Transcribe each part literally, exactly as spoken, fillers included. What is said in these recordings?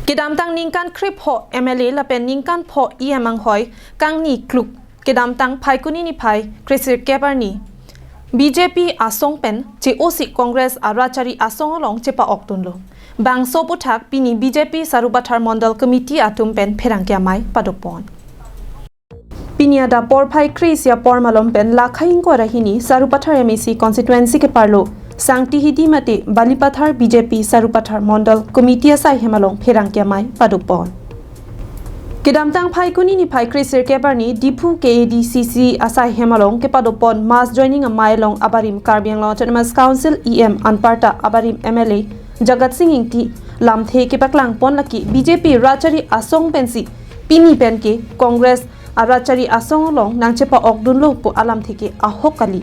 Kedamtang ningkan krepho M L A lapen ningkan pho E M anghoi kangni kluk, kedamtang Phaikuni niphai kresirkep arni B J P asong pen che-osi Congress arat chari asong along chepa-okdunlo. Bangso aphuthak pini B J P Sarupathar Mondol Committee atum pen pherangke amei padopon. Pini adap porphai kre-isi apor malom pen lakhai ingkoi ra hini Sarupathar M A C constituency keparlo Sangti Hidi mate Balipathar B J P Sarupathar Mondol Committee asai hem along pherangke amei padopon. Kedamtang Phaikuni niphai kresirkep arni Diphu K A D C C asai hem along kepadopon mass joining amei along abarim Karbi Anglong Autonomous Council E M anparta abarim M L A Jagat Sing Ingti lamthe kepaklangpon lake B J P rat chari asong pensi pini pen ke Congress arat chari asong along nangchepa-okdunlo pu alamthe ke ahok kali.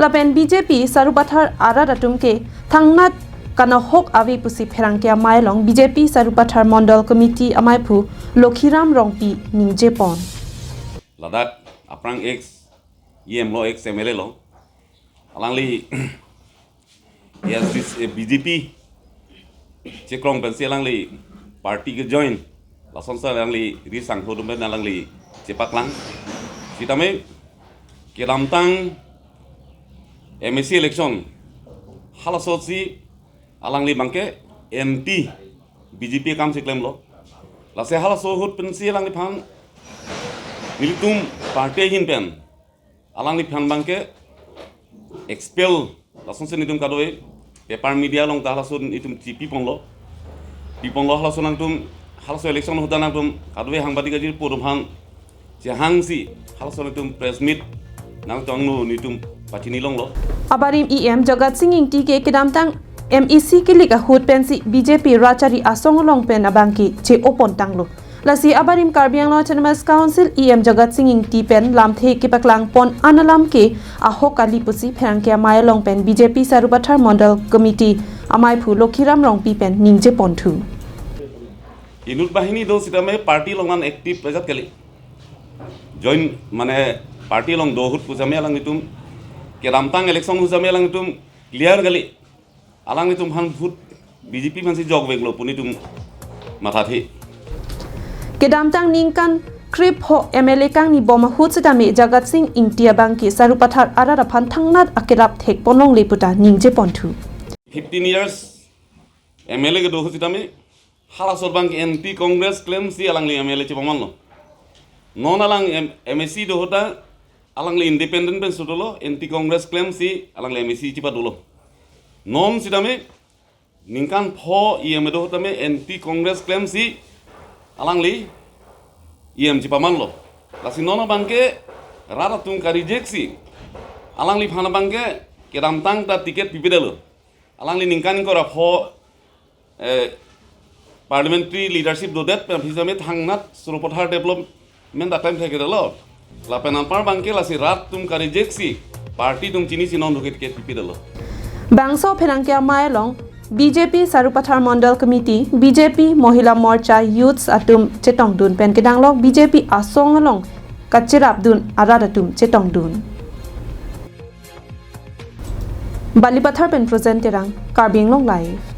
Lapen B J P Sarupathar arat atum ke thangnat kanahok ave pusi pherangke amei along B J P Sarupathar Mondol Committee ameiphu Lokhiram Rongpi ningjepon. Ladak aphrang ex E M lo, ex M L A lo. Alangli A S D C, eh, B J P chekrong pensi alangli party kejoin. Lasonsi alangli ri sangtho atum pen alangli chepaklang. Sitame kedamtang M A C election halaso si alangli abangke anti B J P akam si klemlo. Lasi halaso ahut pensi alangliphan nelitum party ahin pen alangliphan abangke expel, lasonsi nelitum kadokave paper media along ta halaso nelitum chipiponlo. Piponlo halaso nangtum, halaso election ahut ta nangtum kadokave hangbadi kajir pu atum aphan chehangsi halaso nelitum press meet nangtongno nelitum pachini longlo. Abarim E M Jagat Sing Ingti ke kedamtang M A C kelik ahut pensi B J P rat chari asong along pen abangke che-opon tanglo. Lasi abarim Karbi Anglong Autonomous Council E M Jagat Sing Ingti pen lamthe kepaklangpon an alam ke ahok kali pusi pherangke amei along pen B J P Sarupathar Mondol Committee ameiphu Lokhiram Rongpi pen ningjeponthu. Inut banghini do sitame party along an active ajat kali. Join mane party along do ahut pu sitame alanglitum kedamtang election pu sitame alanglitum clear kali. Alanglitum aphan vote B J P aphansi jokveklo pu nelitum mathathe. Kedamtang ningkan krepho M L A kangnibom ahut sitame Jagat Sing Ingti abangke Sarupathar arat aphan thangnat akerap thekponlongle puta ningjeponthu. Fifteen years M L A kedo ahut sitame halaso abangke anti Congress klemsi alangli M L A chepamanlo. Non alang M-, M A C do ahut ta alangli independent pensi dolo, anti Congress klemsi alangli M A C chepadolo. Non sitame ningkan pho E M do ahut tame anti Congress klemsi alangli E M chepamanlo. Lasi non abangke rat atum ka-reject si alangliphan abangke kedamtang ta ticket pipedetlo. Alangli ningkan ingkoi ra pho, eh, parliamentary leadership dodet pen aphi sitame thangnat Sarupathar development attempt thekdetlo. Lapen anpar abangke lasi rat atum ka-reject si party atum chinisi non do-an ticket pipedetlo. Bangso pherangke amei along B J P Sarupathar Mondol Committee, B J P Mohila Morcha, Youths atum chetongdun pen kedanglok B J P asong along kacherapdun arat atum chetongdun. Balipathar pen Projen Terang, Karbi Anglong Live.